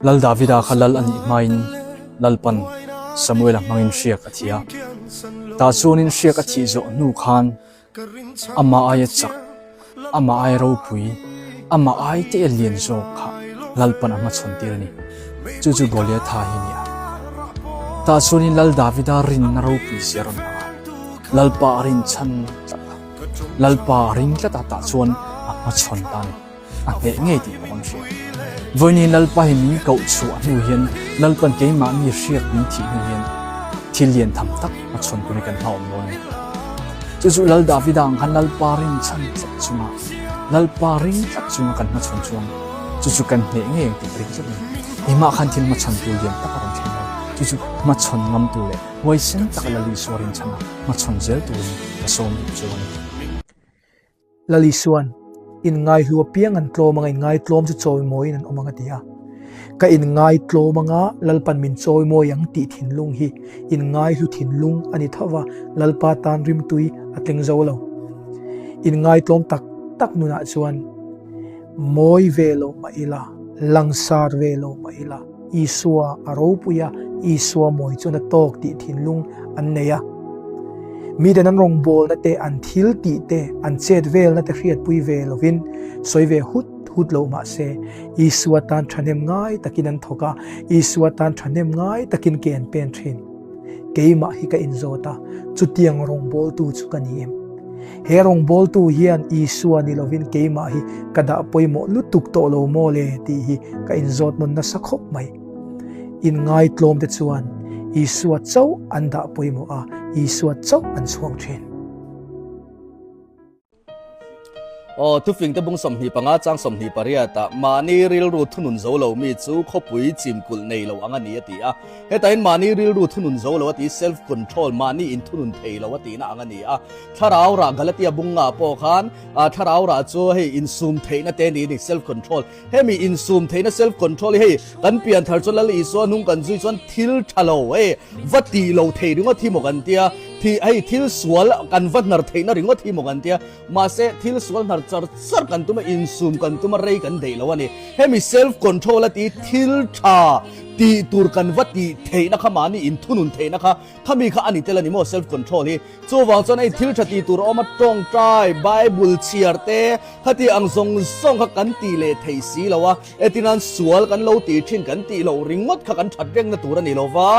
Lal Davida kha lal a nih hmain Lalpan Samuela hmangin hriak a thi a. Tah chuanin hriak a thih zawh hnu khan amah aia chak, amah aia ropui, amah ai te a lian zawk kha Lalpan a hmachhawn tir a ni. Chu chu Goliatha hi a ni a. Tah chuanin Lal Davida rinna ropui zia a rawn lang a, Lalpa a rinchhan tlat a, Lalpa a ring tlat a, tah chuan a hmachhawn ta a ni. A hneh ngei tih pawh kan hria. Vawiin Lalpa hi min koh chhuah hnu hian Lalpan keimahni hriat min thih hnu hian thil lian tham tak a chhawn tur hi kan hma awm dawn a ni. Chu chu Lal Davida ang khan Lalpa ring chhan tlat chunga Lalpa ring tlat chunga kan hmachhawn chuan chu chu kan hneh ngei ang tih ka ring tlat a ni. Keimah khan thil hmachhawn tur lian tak a rawn thleng lo. Chu chu hmachhawn ngam tur leh huaisen taka Lal Isua rinchhana hmachhawn zel turin ka sawm duh chu a ni. Lal Isua'n, Inngaihlu apiang an tlawm anga inngaitlawm chu chawimawiin an awm ang a ti a. Ka inngaitlawm anga Lalpan min chawimawi ang tih thinlung hi inngaihlu thinlung a ni tho va, Lalpa tan rimtui a tling zo lo. Inngaitlawm tak tak nunah chuan mawi ve lo mah ila, langsar ve lo mah ila, Isua a ropui a, Isua mawi chuan a tawk tih thinlung an nei a. Miten an rawngbawlna te, an thil tih te, an chet velna te hriatpui ve lovin sawi ve hut hut lo mah se, Isua tan thahnem ngai takin an thawk a, Isua tan thahnem ngai takin ke an pen thin. Keimah hi ka inzawt a, chutiang rawngbawltu chu ka ni em? He rawngbawltu hian Isua ni lovin keimah hi ka dah pawimawh lutuk tawh lo maw le tih hi ka inzawt nawn nasa khawp mai. Inngaitlawm te chuan Isua chauh an dah pawimawh a, Isua chauh an chhuang thin. Aw, thufingte bung 25 chang 28 ah mahni rilru thunun zo lo mi chu khawpui chimkulh nei lo ang a ni a ti a. Hetahin mahni rilru thunun zo lo a ti, self control, mahni inthunun thei lo a tihna ang a ni a. Thlarau rah Galatia bunga pawh khan thlarau rah chu hei insum theihna te ni a ni, self control. Hemi insum theihna self control hi hei kan pian thar chuan Lal Isua hnung kan zui chuan thil tha lo hei va tih lo thei ringawt hi maw kan tia. Thi hei thil sual kan va hnar theihna ringawt hi maw kan tia. Mahse thil sual hnar char char kan tum a, insum kan tum a, rei kan deih lo a ni. Hemi self control a ti thil tha tih tur kan va tih theihna kha mahni inthunun theihna kha khami kha a ni tel a ni maw self control hi. Chuvang chuan hei thil tha tih tur a awm a, tawngtai, Bible chhiar te khati ang zawng zawng kha kan tih leh thei si lo a. Etinan sual kan lo tih thin kan tih loh ringawt kha kan that rengna tur a ni lo va.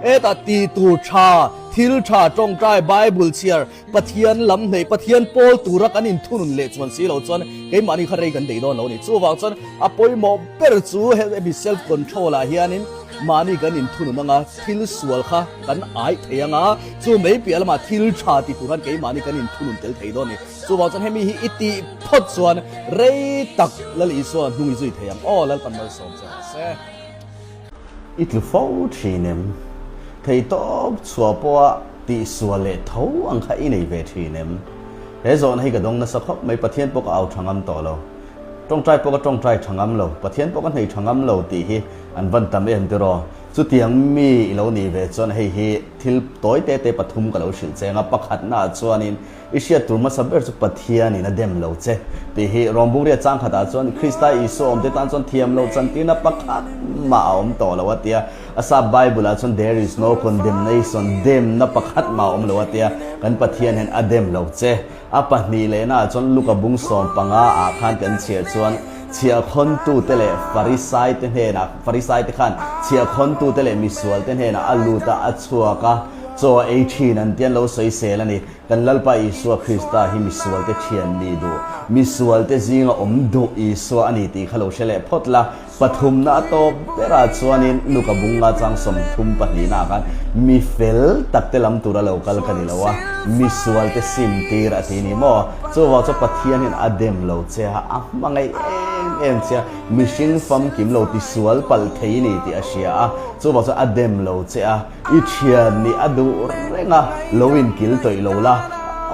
Hetah tih tur tha, thil tha, tawngtai, Bible chhiar, Pathian lam hneih, Pathian pawl tura kan inthunun leh chuan si lo chuan keimahni kha rei kan deih dawn lo a ni. Chuvang chuan a pawimawh ber chu hemi self control ah hianin mahni kan inthunun anga thil sual kha kan aih thei anga chu mai piah lamah thil tha ti tur khan keimahni kan inthunun tel thei dawn a ni. Chuvang chuan hemi hi i tih phawt chuan rei tak Lal Isua hnung i zui thei ang. Aw Lalpan malsawm che rawh se. I tlu fo thin em? Thei tawp chhuah pawha tihsual leh tho ang kha i nei ve thin em? He zawhna hi ka dawng nasa khawp mai, Pathian pawh ka au tha ngam tawh lo. Tawngtai pawh ka tawngtai tha ngam lo, Pathian pawh ka hnei tha ngam lo tih hi an van tam em tiraw? Chutiang mi i lo nih ve chuan hei hi thil tawi te te pathum ka lo hrilh cheng a, pakhatnaah chuanin I hriat tur hmasa ber chu Pathianin a dem lo che tih hi Rawmbukria chang khatah chuan Krista Isua awmte tan chuan thiam lo chantirna pakhat mah a awm tawh lo a ti a. A sap Bible ah chuan there is no condemnation, demna pakhat mah a awm lo a ti a. Kan Pathian hian a dem lo che. A pahnih lehna ah chuan Luka bung 15 ah khan kan chhiar chuan chhiahkhawntute leh Farisaite hnenah Farisaite khan chhiahkhawntute leh misualte hnenah a lut a, a chhuak a, chaw a ei thin an ti an lo sawisel a ni. Kan Lalpa Isua Krista hi misualte thian ni duh, misualte zinga awm duh Isua a ni tih kha lo hre leh phawt la. Pathumna a tawp berah chuanin Luka bunga chang 32 ah khan mi fel takte lam tura lo kal ka ni lo a, misualte sim tir a ti ni maw? Chuvang chuan Pathian hian a dem lo che a, a hmangaih em em che a, mihring famkim lo tisual palh thei ni tih a hria a, chuvang chuan a dem lo che a. I thian nih a duh reng a, lo inkil tawih lo la.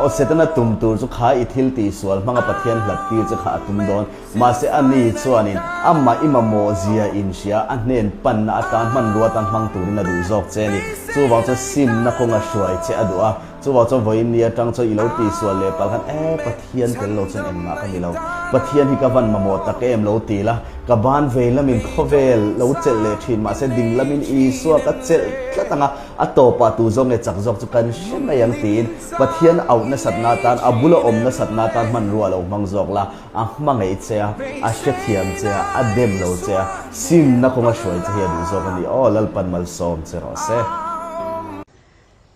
Aw Setana tum tur chu kha i thil tihsual hmanga Pathian hlat tir che kha a tum dawn. Mahse a ni chuanin amah i mamawh zia inhria a hnen panna atan hmanrua atan hmang turin a duh zawk che a ni. Chuvang chuan simna kawnga hruai che a duh a. Chuvang chuan vawiin ni atang chuan i lo tihsual leh palh khan e Pathian tel lo chuan engmah ka ni lo. Pathian hi ka van mamawh tak em lo ti la, ka ban vei lamin khawvel lo chelh leh thin mahse ding lamin Isua ka chelh tlat ang a, a tawpah tu zawk nge chak zawk chu kan hre mai ang tiin Pathian auh nasatna atan, a bula awm nasatna atan hmanrua lo hmang zawk la, a hmangaih che a, a hrethiam che a, a dem lo che a, simna kawnga hruai che hi a duh zawk a ni. Aw Lalpan malsawm che rawh se.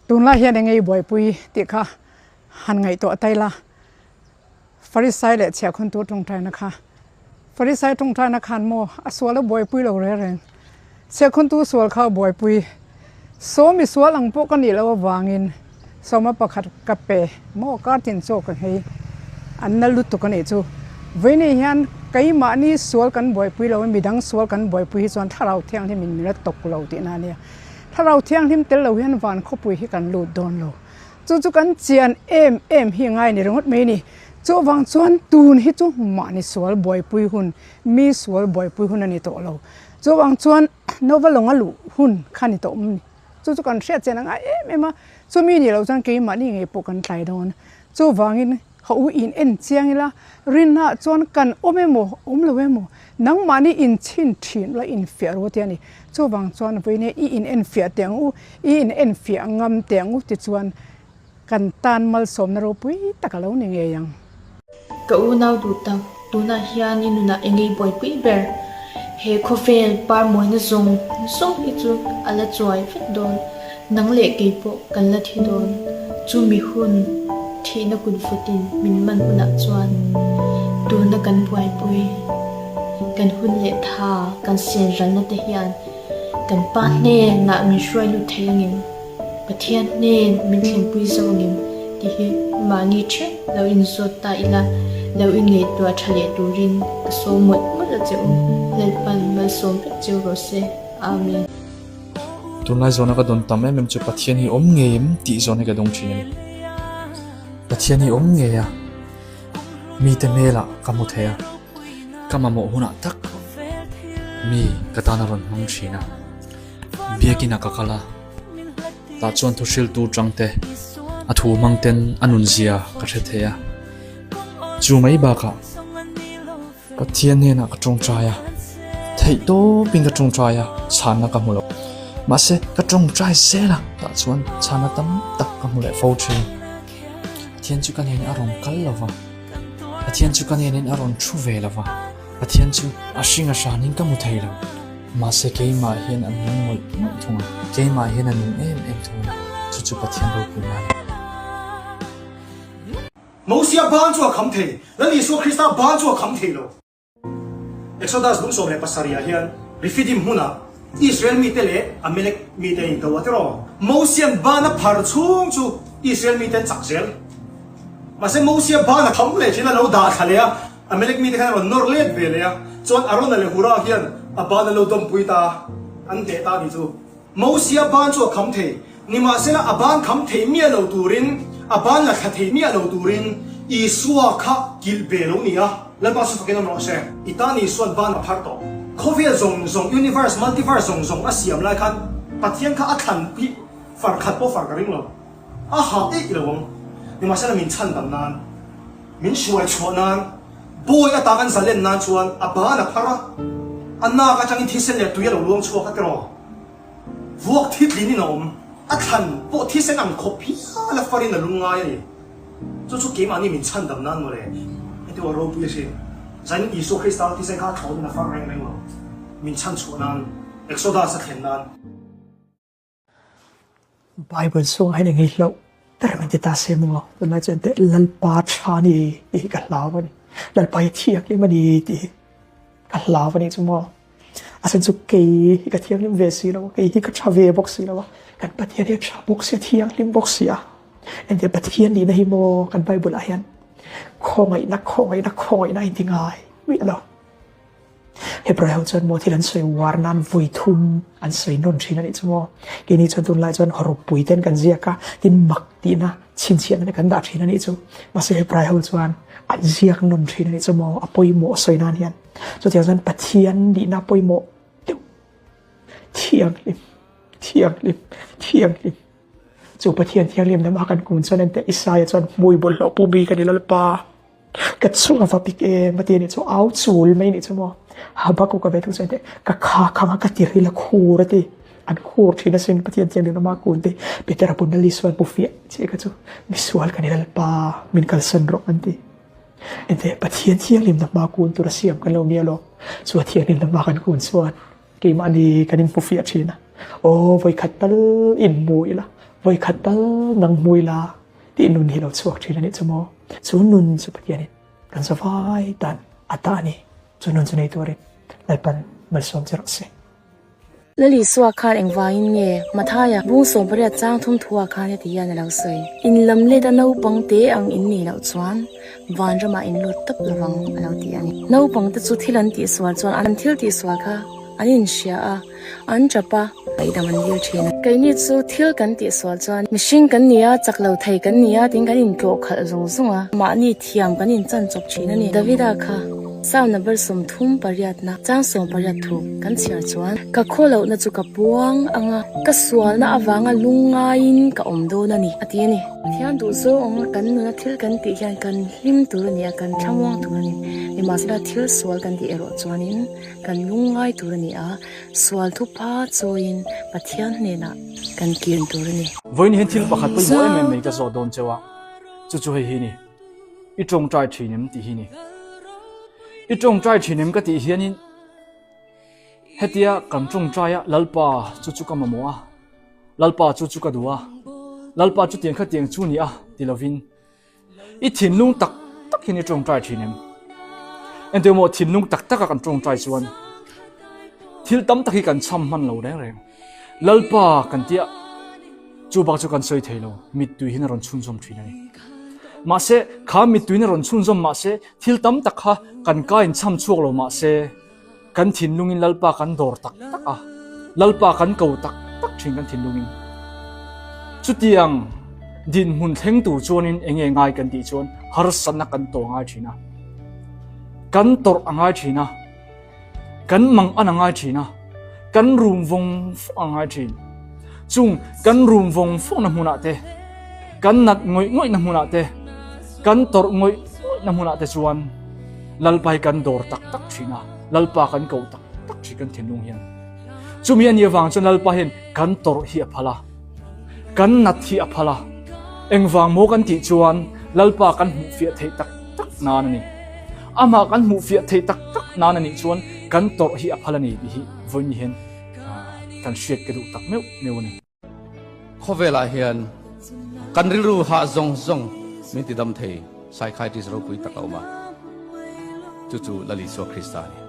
Tunlai hian eng nge i buaipui tih kha han ngaihtuah ta ila, Farisai leh chhiahkhawntu tawngtaina kha. Farisai tawngtaina khan maw a sual a buaipui lo reng reng. Chhiahkhawntu sual kha a buaipui. Sawmi sual ang pawh ka nih loh avangin sawma pakhat ka pe maw kar tin chaw ka nghei. An na lutuk a nih chu. Vawiinei hian keimahni sual kan buaipui lo a, midang sual kan buaipui hi chuan thlarau thianghlim in min la tawk lo tihna a nia. Thlarau thianghlim tel lo hian van khawpui hi kan lut dawn lo. Chu chu kan chian em em hi ngai ni ringawt mai a ni. Chuvang chuan tun hi chu mahni sual buaipui hun, mi sual buaipui hun a ni tawh lo. Chuvang chuan Nova lawnga luh hun kha ni tawh awm a ni. Chu chu kan hriat chian a ngai em em a, chumi nih loh chuan keimahni ngei pawh kan tlai dawn. Chuvangin ha u in en chiang ila, rinnaah chuan kan awm emaw, awm lo emaw, nangmahni inchhin thin ula infiah ru tia ni. Chuvang chuan vawiin i in enfiah teh ang u, i in enfiah ngam teh ang u tichuan kan tan malsawmna ropui tak a lo ni ngei ang. Ka unau duh tak, tunah hian i nunah eng ngei buaipui ber? He khawvel par mawina zawng zawng hi chu a la chuai vek dawn, nang leh kei pawh kan la thi dawn. Chu mi hun thihna kut vutin min man hunah chuan tuna kan buaipui, kan hun leh tha kan sen ralna te hian kan pa hnenah min hruai lut thei angin, Pathian hnen min thlenpui zo angem tih hi mahni theuh lo inzawt ta ila, lo inngaihtuah tha leh turin ka sawm mawlh mawlh a che u. Lalpan malsawm vek cheu rawh se. Amen. Tunlai zawhna ka dawn tam em em chu Pathian hi awm ngei em tih zawhna hi ka dawng thin a ni. Pathian hi awm ngei a, mite hmelah ka hmu thei a, ka mamawh hunah tak mi ka tan a rawn hmang thin a. Biakina ka kal a, tah chuan thuhriltu tangte a thu hmang ten a nunzia ka hre thei a, chu mai bakah Pathian hnenah ka tawngtai a, theih tawpin ka tawngtai a, chhanna ka hmu lo. Mahse ka tawngtai zel a, tah chuan chhanna tam tak ka hmu leh fo thin. Pathian chu ka hnenah a rawn kal lo va, Pathian chu ka hnenin a rawn thu ve lo va, Pathian chu a hring a hranin ka hmu thei lo. Mahse keimah hian a nung mawlh mawlh thung a, keimah hian a nung em em thung a ni. Chu chu Pathian ropui na a ni. Mosia ban chu a kham thei, Lal Isua Krista ban chu a kham thei lo. Exodus bung 17 ah hian Rephidim hmunah Israel mite leh Amalek mite an indo a tiraw? Mosia'n ban a phar chhung chu Israel mite an chak zel. Mahse Mosia ban a kham leh thin a lo dah thla leh a, Amalek mite khan a rawn nawr let ve leh a, chuan Arona leh Hura hian a ban an lo dawmpui ta a, an hneh ta a nih chu. Mosia ban chu a kham thei, nimahsela a ban kham thei miah lo turin, a ban la thla thei miah lo turin Isua kha kilh ve lo ni a, Lalpa chu fakin awm rawh se. I tan Isua'n ban a phar tawh. Khawvel zawng zawng, universe, multiverse zawng zawng a siam lai khan Pathian kha a thlan hi far khat pawh far ka ring lo. A hah eih lo ang. Nimahsela min chhandam nan, min hruai chhuah nan, bawi ata kan zalen nan chuan a ban a phar a, a nak atangin thisen leh tui a lo luang chhuak a tiraw? Vuak thitlin in a awm. A thlan pawh thisen ang khawp hial a farin a lung ngai a ni. Chu chu keimahni min chhandam nan mawle. Heti aw ropui a hrin. Zanin Isua Krista thisen kha a thlawnin a far reng reng lo. Min chhanchhuah nan, Exodus a thlen nan. Bible chhungah hian engei hlauh ber min ti ta se maw? Tunlai chuan teh Lalpa tha a ni tih hi ka hlau a ni. Lalpa hi thianghlim a ni tih hi ka hlau a ni chu maw? A chhan chu kei hi ka thianghlim ve si lo a, kei hi ka tha ve bawk si lo a, kan Pathian hi a tha bawk si a, thianghlim bawk si a. Engtia Pathian nihna hi maw kan Bible ah hian khawngaihna, khawngaihna, khawngaihna a inti ngai miah lo. Hebrai ho chuan maw thil an sawi uar nan vawi thum an sawi nawn thin a nih chu maw. Keini chuan tunlai chuan rawpui ten kan ziak a, tin mak tihna chhinchhiahna te kan dah thin a nih chu. Mahse Hebrai ho chuan an ziak nawn thin a nih chu maw, a pawimawh sawi nan hian. Chutiang chuan Pathian nihna pawimawh deuh thianghlim, thianghlim, thianghlim. Chu Pathian thianghlim lamah kan kun chuan enteh Isaia chuan hmui bawlhhlawh pu mi ka ni Lalpa. Ka chung a va pik em a ti a nih chu, au chul mai a nih chu maw. Habakkuk a ve thung chuan teh ka kha khang a ka ti ril a khur a ti. An khur thin asin Pathian thianghlim lama kun te Peter a punna Lisuan hmu fiah chiah kha chu misual kan i Lalpa min kalsan rawh an ti. Enteh Pathian thianghlimna hma kun tur a siam kan lo nia lawm. Chu a thianghlimna hma kan kun chuan keimahni kan inhmu fiah thin a. Aw vawikhat tal inhmu ila, vawikhat tal nang hmu ila tih nun hi lo chhuak thin a nih chu maw. Chu nun chu Pathianin kan zavai tan a ta a ni. Chu nun chu nei turin Lalpan malsawm che rawh se. Lalisua khan engvangin nge Mathaia bung 18 chang thum thuah khan heti hian a lo sawi, In lam let a naupang te ang in nih loh chuan vanramah in lut tawp lovang a lo ti a ni. Naupang te chu thil an tihsual chuan an thil tihsual kha an inhria a, an tap a, ngaihdam an dil thin a. Keini chu thil kan tihsual chuan mihring kan ni a, chak lo thei kan ni a tiin kan intlawh khalh zung zung a, mahni thiam kan inchan chawp thin a ni. Davida kha Psalm number 38 na chang 18 thu kan chhiar chuan, Ka khaw lohna chu ka puang ang a, ka sualna avanga lungngaiin ka awm dawn a ni, a ti a ni. Pathian duh zawng anga kan nuna thil kan tih hian kan hlim tur a ni a, kan thlamuang tur a ni. Nimahsela thil sual kan tih erawh chuanin kan lungngai tur a ni a, sual thupha chawiin Pathian hnenah kan kir tur a ni. Vawiin hian thil pakhat pawimawh em em mai ka zawh dawn cheu a, chu chu hei hi ni, I tawngtai thin em tih hi ni. I tawngtai thin em ka tih hianin hetia kan tawngtai a, Lalpa chu chu ka mamawh a, Lalpa chu chu ka duh a, Lalpa chu tiang kha tiang chu ni a ti lovin, I thinlung tak tak hian i tawngtai thin em? Engtiang maw thinlung tak taka kan tawngtai chuan thil tam tak hi kan chham hman lo reng reng. Lalpa kan tia chu bak chu kan sawi thei lo, mittui hian a rawn chhunzawm thin a ni. Mahse, kha mittui in a rawn chhunzawm mahse thil tam tak kha kan ka in chham chhuak lo mahse, Kan thinlungin Lalpa kan dawr tak tak a, Lalpa kan ko tak tak thin kan thinlungin. Chutiang dinhmun thleng tur chuanin eng nge ngai kan tih chuan harsatna kan tawh ngai thin a, kan tawrh a ngai thin a, kan mang an a ngai thin a, kan rum vawng vawng a ngai thin. Chung kan rum vawng vawngna hmunah te, kan nat ngawih ngawihna hmunah te, kan tawrh ngawih ngawihna hmunah te chuan Lalpa hi kan dawr tak tak thin a, Lalpa kan koh tak tak thin kan thinlung hian. Chumi a nih avang chuan Lalpa hian kan tawrh hi a phal a, kan nat hi a phal a. Engvang maw kan tih chuan Lalpa kan hmuh fiah theih tak tak nan a ni. Amah kan hmuh fiah theih tak tak nan a nih chuan kan tawrh hi a phal a ni tih hi vawiin hian kan hriat ka duh tak meuh meuh a ni. Khawvelah hian kan rilru hah zawng zawng min ti dam thei psychiatrist ropui tak a awm a, chu chu Lal Isua Krista a ni.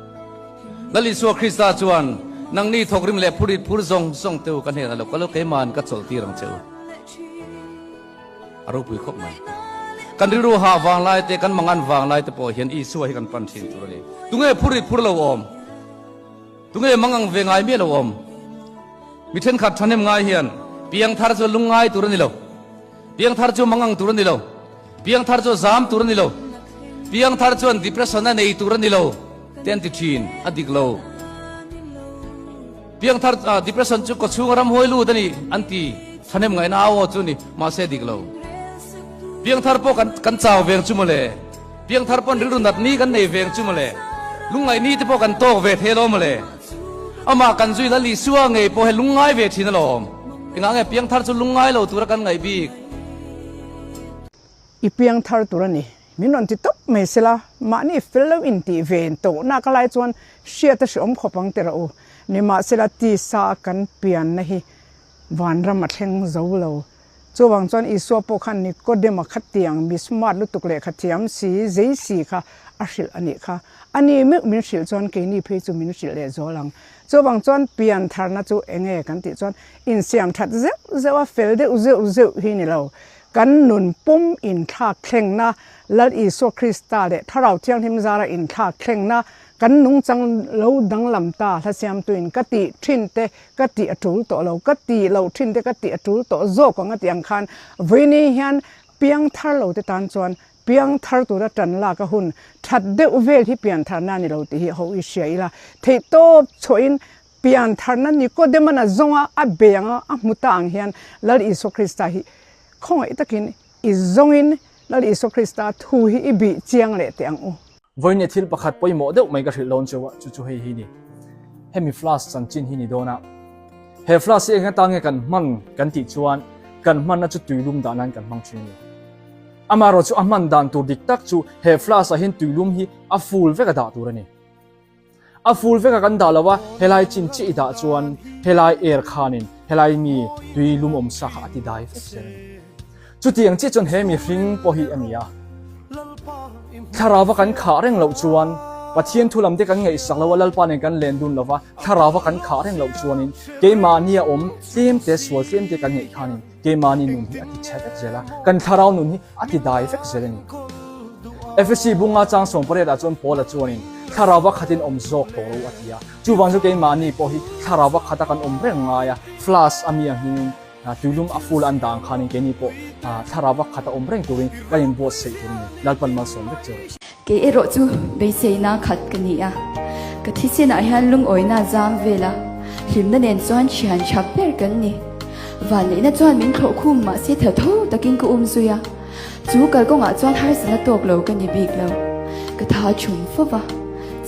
Lal Isua Krista chuan, Nangni thawkrim leh phurit phur zawng zawng te u ka hnenah lo kal u, keima'n ka chawlhtir ang che u. A ropui khawp mai. Kan rilru hah vang lai te, kan mangan vang lai te pawh hian Isua hi kan pan thin tur a ni. Tunge phurit phur lo awm? Tunge mangang ve ngai miah lo awm? Mi thenkhat thahnem ngai hian piangthar chu lungngai tur a ni lo, piangthar chu mangang tur a ni lo, piangthar chu zam tur a ni lo, piangthar chuan depression a nei tur a ni lo te an ti thin, a dik lo. Piangthar depression chu kawchhunga ramhuai lut a ni an ti, thahnem ngaihna au aw chu ni, mahse a dik lo. Piangthar pawh kan kan chau veng chu mawle. Piangthar pawn rilru nat ni kan nei veng chu mawle. Lungngaih ni te pawh kan tawk ve thei alawm mawle. Amah kan zui Lal Isua ngei pawh he lungngai ve thin alawm. Engah nge piangthar chu lungngai lo tura kan ngaih bik? I piangthar tur a ni. Min rawn ti tawp mai sela, mahni fel lo intih ve tawhna ka lai chuan hriat a hreawm khawp ang teh rawh u. Nimahsela tisa a kan pianna hi vanram a thleng zo lo. Chuvang chuan Isua pawh khan Nikodema khatiang mi smart lutuk leh khathiam si, zei si kha a hrilh a nih kha. A ni meuh min hrilh chuan keini phei chu min hrilh leh zual ang. Chuvang chuan piantharna chu enge kan tih chuan insiam that zeuh zeuh a, fel deuh zeuh zeuh hi ni lo. Kan nun pum inthlak thlengna, Lal Isua Krista leh Thlarau Thianghlim zara inthlak thlengna, kan nungchang lo danglam ta hlasiamtuin ka tih thin te ka tih a tul tawh lo, ka tih loh thin te ka tih a tul tawh zawk ang a tih ang khan vawiini hian piang thar lo te tan chuan piang thar tura tan lak a hun that deuh vel hi pian tharna a ni lo tih hi ho i hria ila theih tawp chhuahin pian tharna Nikodemana zawnga a bei anga a hmu ta ang hian Lal Isua Krista hi khawngaih takin i zawngin. Lal Isua Krista thu hi i bih chiang leh teh ang u. Vawiin thil pakhat pawimawh deuh mai ka hrilh dawn cheu a, chu chu hei hi ni. Hemi flask chanchin hi ni dawn a. He flask hi eng atan nge kan hman kan tih chuan kan hmanna chu tuilum dah nan kan hmang thin a ni. Amaherawhchu a hman dan tur dik tak chu he flask ah hian tuilum hi a full vek a dah tur a ni. A full vek a kan dah lo a, helai chin chiah i dah chuan helai air khanin helai mi tui lum awm sa kha a ti dai vek zel a ni. Chutiang chiah chuan he mihring pawh hi a ni a. Thlarauva kan khah reng loh chuan Pathian thu lam te kan ngaihsak lo a, Lalpa nen kan len dun lo va, thlarauva kan khah reng loh chuanin keimahnia awm tlem te, sual tlem te kan ngaih khanin Keimahni nun hi a ti chhe vek zel a, kan thlarau nun hi a ti dai vek zel a ni. Efesi bunga chang 18 ah chuan Paula chuanin, Thlarauva khatin awm zawk tawh ro a ti a. Chuvang chu keimahni pawh hi thlarauva khata kan awm reng ngai a, flask a mi ang hmingin tuilum a full an dah ang khanin keini pawh thlarauva khata awm reng turin kan inbuatsaih tur a ni. Lalpan malsawm vek che rawh se. Kei erawh chu beiseina khat ka ni a, ka thisenah hian lungawina zam vel a, hlimna nen chuan thian tha ber kan ni. Vanneihna chuan min thlawh khum mahse tha tho takin ka um zui a, chu kalkawngah chuan harsatna tawk lo ka ni bik lo. Ka tha chhum fo va,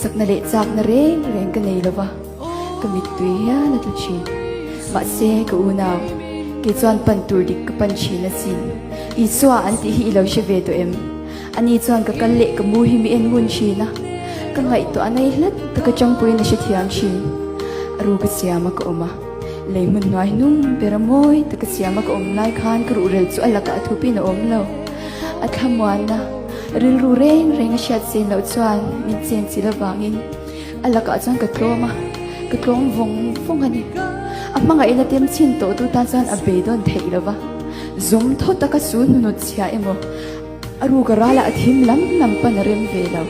chakna leh chakna reng reng ka nei lo va, ka mittui hian a tlu thin. Mahse ka unau, kei chuan pan tur dik ka pan thin asin. Isua an tih hi i lo hre ve tawh em? Ani chuan ka kal leh ka mu hi mi en ngun thin a, ka ngaihtuah a nei hlat taka changpuiin a hrethiam thin. A ru ka siam a ka awm a, lei hmun hnuai hnung ber a mawi taka siam a ka awm lai khan ka ruhrel chu a lakah a thupin a awm lo. A thlamuanna, rilru reng reng a hriat sen loh chuan min chen chilh avangin a lakah chuan ka tlawm a, ka tlawm vawng vawng a ni. A hmangaihna tem chhin tawh tu tan chuan a beidawn theih lo va, zawm thaw taka su hnunut chhia emaw, A ruk a ral ah a thim lam lam pan a rem ve lo.